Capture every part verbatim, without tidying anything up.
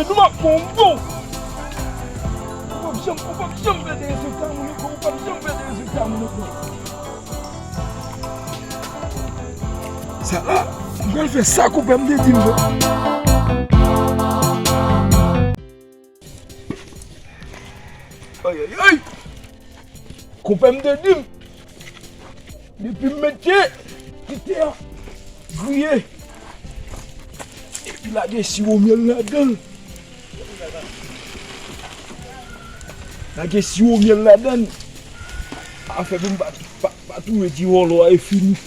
Nou m ap fè yon bon. Ou p ap janm, ou p ap janm pèdi rezilta moun ankò, ou p ap janm pèdi rezilta moun ankò. Sa la, m pral fè sa konpè m te di m fè. Ayayay! Konpè m te di m, depi m met pye, kite a griye. Epi lage siwo myèl ladan l. Lage siwo myèl ladan l. Afè pou m pa, pa, pa touye ti vòlò a e fini.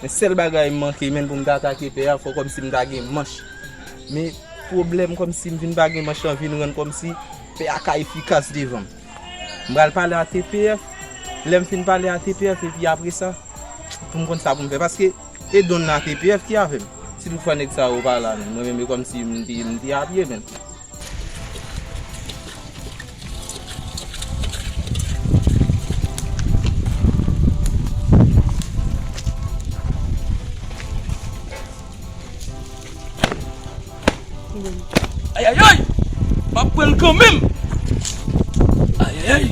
Men sèl bagay m manke, menm pou m ta atake pè a, fò kòmsi m ta gen manch. Men pwoblèm kòmsi m vin pa gen manch lan vin rann kòmsi pè a ka efikas devan m. M pral pale a T P F, lè m fin pale a T P F, epi apre sa, pou m konn sa pou m fè. Paske e Don nan T P F ki avè m. Si toutfwa nèg sa yo pa la, menm, mwen menm, e kòmsi m te, m te a pye, menm. Ayayay! M ap pran l kanmenm! Ayayay!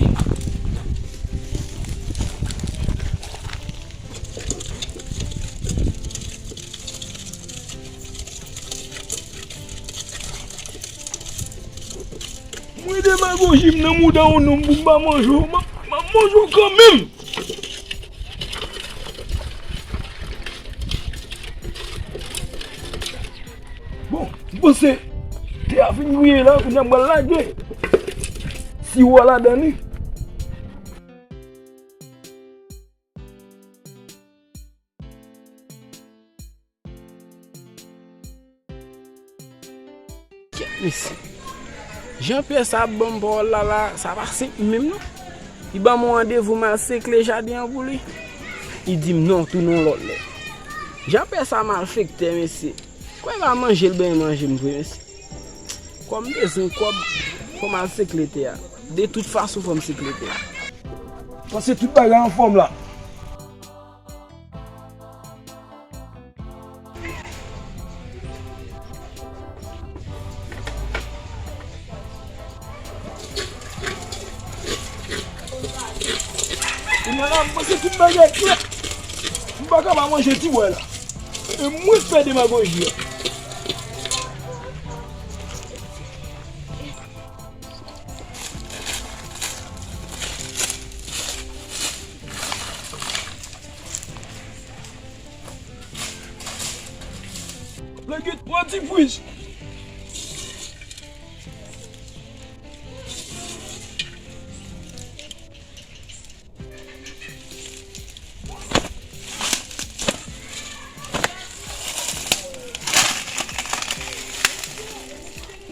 Mwen demagoji m nan mouda yon nonm pou m pa manje w, m ap, m ap manje w kanmenm. Bon, m panse tè a fin griye la, kounye a m pral lage siwo a ladan li. Kèt mesye. Jan pè sa ap ban m pawòl la la, sa pa senp menm non. Li ban m yon randevou m al sekle jaden an pou li. Li di m non, tounen yon lòt lè. Jan pè sa malfektè mesye. Kwè pa manje l benyen manje m vre mesye. Kòm m bezwen kòb, fò m al sekle tè a. De tout fason fò m sekle tè a. Panse tout bagay anfòm la. Kounye a la, m panse tout bagay klè. M pa ka pa manje ti bwè la. E mwen k fè demagoji a. Lagèt pran ti pwis.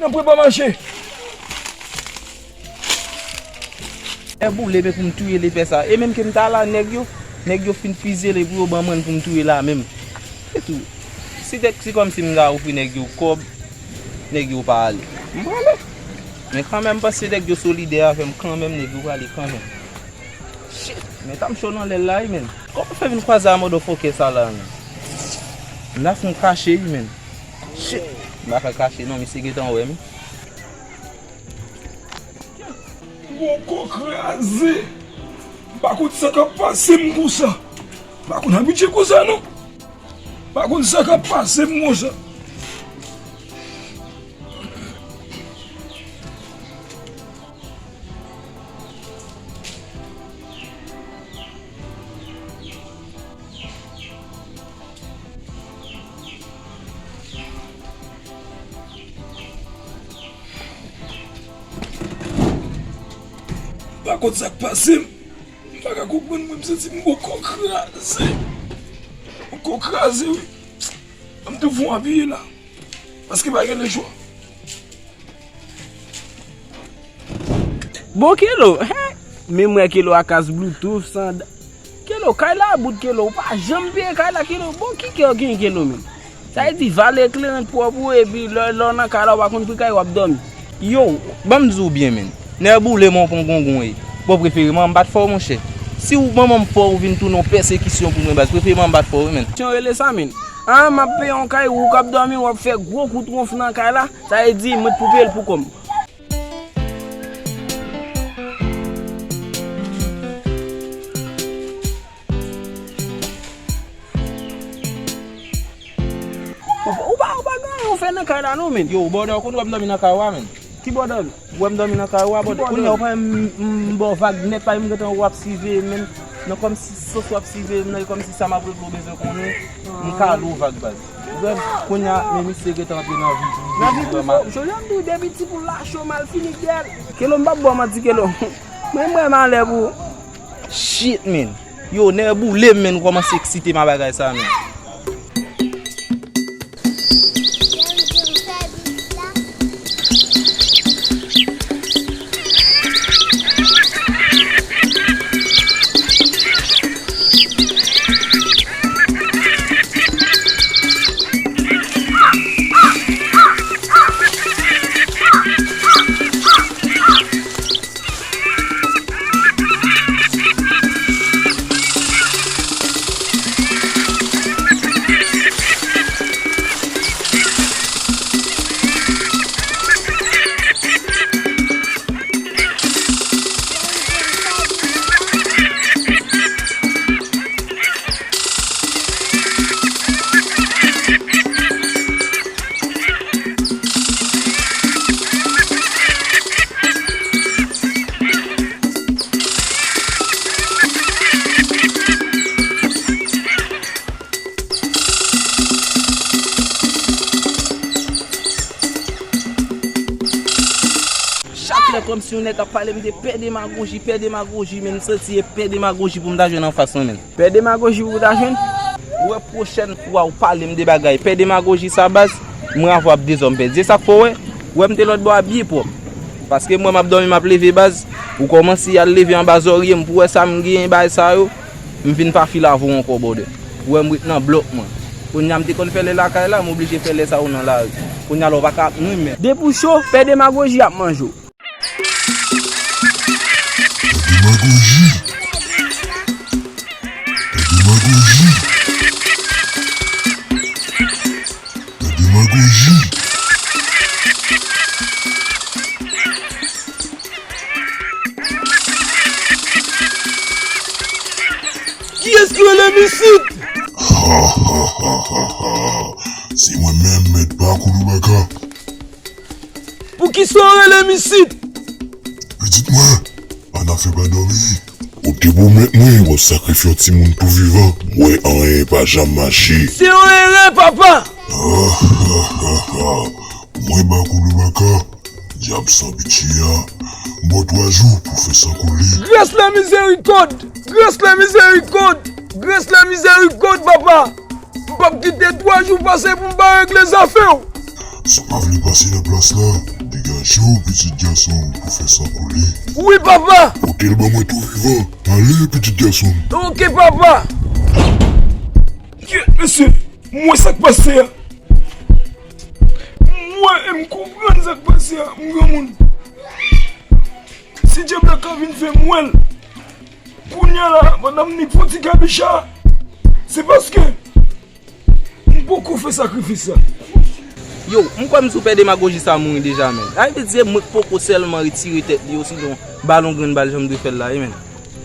Nan prepa mache. Nè boule men pou m touye lepè sa. E menm ke m ta la, nèg yo, nèg yo fin fizye li pou yo ban mwen l pou m touye la menm. Se tou. Si te, si kòmsi m ta ofri nèg yo kòb, nèg yo pa ale. M prale. Men kanmenm, m panse nèg yo solidè avè m kanmenm, nèg yo prale kanmenm. Shit, men ta m cho nan lèl la wi, menn. Kòman fè vin kwaze a motherfucker sa la, menn? M ta fè yon kache wi, menn. Shit, m pa ka kache non, misye gentan wè m. Boko kraze. M pa konn sa k ap pase m konsa. M pa konn abitye konsa non. M pa konn sa k ap pase m konsa. M pa konn sa k pase m. M pa ka konprann mwen, m santi m boko kraze. Boko kraze wi. An m tou fon apiye la. Paske pa gen lechwa. Bon, Kelo, hen? Menm wè Kelo a kas Bluetooth, sanda. Kelo, kay la bout, Kelo, ou pa janm peye kay la, Kelo. Bon, ki kè w gen, Kelo, menm? Sa vle di, valè kleren pwòp ou, epi lè, lè w nan kay la, ou pa konn pri kay, w ap dòmi. Yo, ban m di w byen, menn. Nè boule men w pran gongon, e. Bon, prefere manman m pa t fè w, monchè. Si w, manman m fè w, ou vin tounen yon pèsekisyon pou mwen, baz. Prefere manman m pa t fè w, wi, menn. Jan rele sa, menn. A, m ap peye yon kay, ou k ap dòmi, w ap fè gwo kout wonf nan kay la. Sa vle di, mwen t pou peye l pou kò m. Ou pa, ou pa, ou pa gen anyen ou fè nan kay la non, menn. Yo, bòdè, ou konn wè m dòmi nan kay ou a, menn. Ki bòdè? Ou wè m dòmi nan kay ou a, bòdè. Kounye a, ou pa wè m, m, m ba w vag nèt, pa m gentan wè w ap siveye m, menn. Non, kòmsi sos w ap siveye m nan, e kòmsi sa m ap regle w bezwen konnen, m kale w vag, baz. Ou konprann? Kounye a, men misye gentan antre nan vi, nan vi pou vrèman. Jodi a m di w depi ti poul la cho, malfini dèyè l. Kelo, m p ap ba w manti, Kelo. Mwen, mwen malè pou ou. Shit, menn. Yo, nèg boule m, menn, ou kòmanse eksite m a bagay sa, menn. Chak lè kòmsi yon nèg ap pale m de pè demagoji, pè demagoji, men m santi e pè demagoji pou m ta jwenn anfas mwen, menn. Pè demagoji pou w ta jwenn? Ou wè pwochèn fwa ou pale m de bagay pè demagoji sa, baz, mwen avè w ap dezòm pèdi. E sa k fè w wè, ou wè m te lòt bò a byen pwòp. Paske m wè m ap dòmi, m ap leve, baz, ou kòmanse al leve anba zòrye m pou w wè sa m genyen, bagay sa yo. M vin pa file avè w ankò, bòdè. Ou wè m ret nan blòk mwen. Kounye a m te konn fè lè lakay la, m oblije fè lè sa yo nan lari. Kounye a la w pa ka ap nwi m, men. Depi w cho, pè demagoji ap manje w. Demagoji. Demagoji. Demagoji. Kiyès ki rele m isit? Se mwen menm, Mèt Bakoulou Baka. Poukisa w rele m isit? Pitit mwen, ann afè pa dòmi. Ou te pwomèt mwen w ap sakrifye yon timoun tou vivan. M wè anyen pa janm mache. Se yon erè, papa! Mwen Bakoulou Baka, dyab san pitye a, m ba w twa jou pou fè san koule. Grâce la miséricorde! Grâce la miséricorde! Grâce la miséricorde, papa! M p ap kite twa jou pase pou m pa regle zafè w. Si w pa vle pase nan plas la, degaje w, pitit gason m, pou fè san koule. Wi, papa! Pote l ban mwen tou vivan. Ale, pitit gason m. Oke, papa! Kyèt, mesye! M wè sa k pase a. M wè e m konprann sa k pase a, m granmoun. Si dyab la ka vin fè m wè l, kounye a la, pandan m nik fon ti kabicha, se paske m poko fè sakrifis sa. Yo, m kwè m sou pè demagoji sa mouri deja, menn. Sa vle di se mwen k poko sèlman retire tèt li, osinon balon grenn bal jan m dwe fè l la, wi, menn.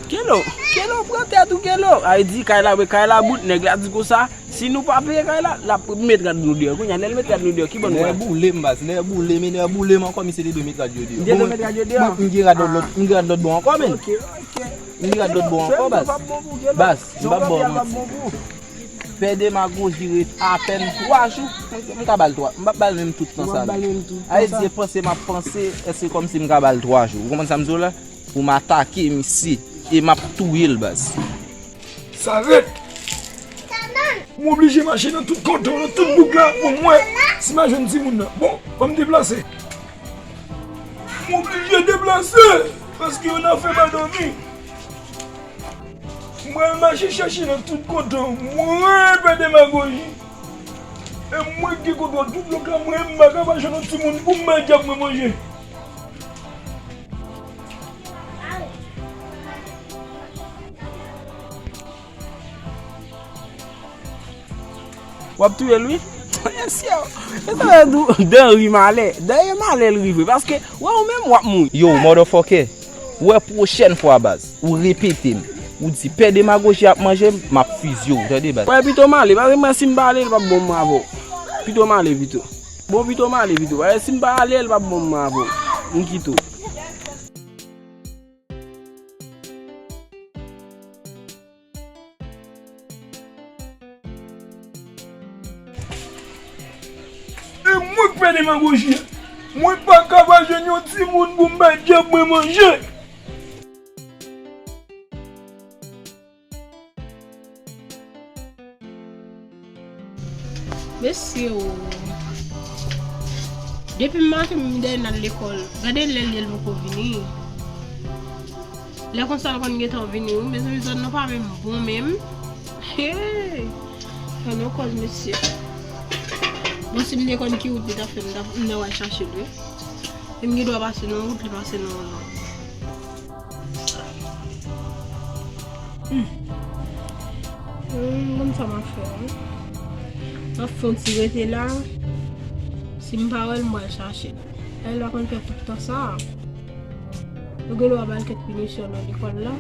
Kelo, Kelo, pran tèt ou, Kelo. Sa vle di kay la, kay la bout, nèg la di konsa, si nou pa peye kay la, l ap met rad nou deyò. Kounye a, lè l met rad nou deyò, ki bò nou pral? Nèg boule m, baz, nèg boule m, e nèg boule m ankò, misye te dwe met rad yo deyò. Misye te dwe met rad yo deyò? Bon, m gen rad lòt, m gen rad lòt bò ankò, menn. Ok, ok. M gen rad lòt bò ankò, baz. Baz, m p ap ba w manti. Pè demagoji ret apèn twa jou, m, m ka ba l twa. M p ap ba l menm tout tan sa, non. Sa vle di se panse m ap panse, èske kòmsi m ka ba l twa jou? Ou konprann sa m di w la? Pou m atake misye e m ap touye l, baz. Sa rèd! M oblije mache nan tout kanton, nan tout bouk la, pou m wè si m a jwenn timoun nan. Bon, fò m deplase. M oblije deplase, paske yo nan fè pa dòmi. M pral mache chèche nan tout kanton, mwen pè demagoji. E mwen ki gen kontwòl tout blòk la, mwen m pa ka pa jwenn yon timoun pou m bay dyab mwen manje. W ap touye l wi. Mesye, e sa vle di w, dan ri malè. Dèyè malè l ri vre. Paske, wè, ou menm w ap mouri. Yo, motherfucker. Ou wè pwochèn fwa, baz, ou repete m. Ou di pè demagoji ap manje m, m ap fizye w, tande, baz. Wè, pito m ale. Paske mwen, si m pa ale, l p ap bon pou mwen avè w. Pito m ale pito. Bon, pito m ale pito. Paske si m pa ale, l p ap bon pou mwen avè w. M kite w. E mwen k fè demagoji a. Mwen pa ka pa jwenn yon timoun pou m bay dyab mwen manje. Mesye o. Depi maten m dèyè n al lekòl. Gade lè l ye l poko vini. Lè konsa l konn gentan vini wi. Mezanmi, zòn nan pa menm bon menm. Hey! Fè nou kòz, mesye. Bon, si m te konn ki wout li t ap fè, m t ap, m t ap al chache l wi. E m gen dwa pase nan wout, li pase nan yon lòt. Hmm. Hmm, m konn sa m ap fè, wi. M ap fè yon ti rete la. Si m pa wè l, m pral chache l. Lè l pa konn fè tout tan sa. Nou gen dwa ba l kèk pinisyon nan lekòl la.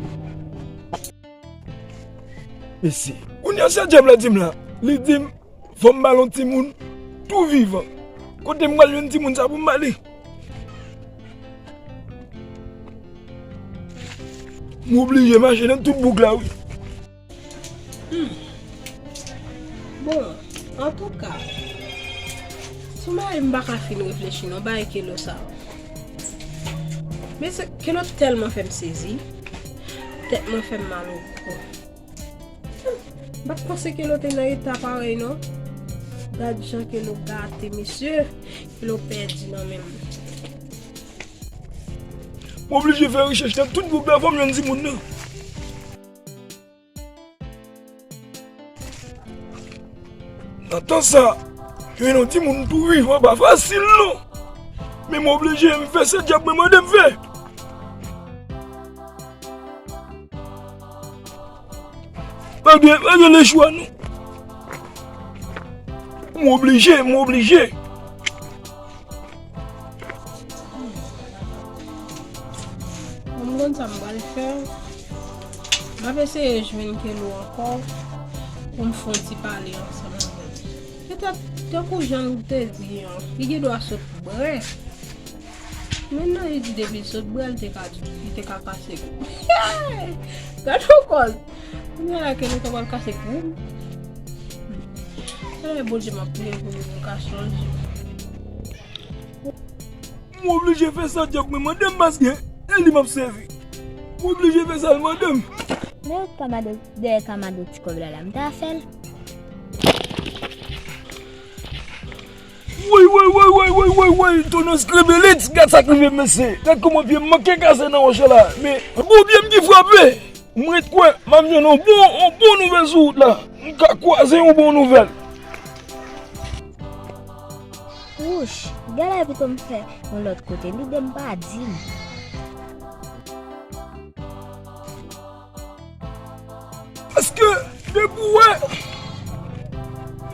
Mesye, kounye a sa dyab la di m la. Li di m, fò m ba l yon timoun tou vivan. Kote m pral jwenn timoun sa pou m ba li? M oblije mache nan tout bouk la wi. Hmm. Bon, antouka, sou mari m pa ka fin reflechi non, bay Kelo sa. Men se, Kelo tèlman fè m sezi, tèt mwen fè m mal o kò. M pa t panse Kelo te nan eta parèy non. Gad jan Kelo gate, mesye. Kelo pèdi nan men m. M oblije fè rechèch nan tout bouk la, fò m jwenn timoun nan. Nan tan sa, jwenn yon timoun tou vivan pa fasil non. Men m oblije, m fè sa dyab mwen mande m fè. Pa gen, pa gen lechwa non. M oblije, m oblije. Bon, m konn sa m pral fè. M ap eseye jwenn Kelo ankò pou m fè yon ti pale ansanm avè l. Petèt, tankou jan l te di an, li gen dwa sot brè. Men nan li di depi l sot brè, li te ka, li te ka kase kou. Gade yon kòz! Kounye a la Kelo ta pral kase kou. Talè Bondye m ap priye pou li, pou l ka chanje. M oblije fè sa dyab mwen mande m paske e li m ap sèvi. M oblije fè sa l mande m. Men kamado, dèyè kamado ti kòb la la, m ta fè l. Woy, woy, woy, woy, woy, woy, woy, tonnè skrebelit, gad sa k rive m, mesye. Gad kòman pye m manke kase nan wòch la. Men, gwo pye m ki frape. M ret kwè m ap jwenn yon bon, yon bon nouvèl sou wout la. M ka kwaze yon bon nouvèl. Wouch, genlè pito m fè yon lòt kote, lide m pa di m. Paske depi w wè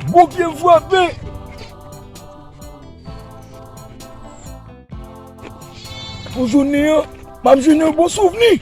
gwo pye m frape, pou jounen an, m ap jwenn yon bon souvni.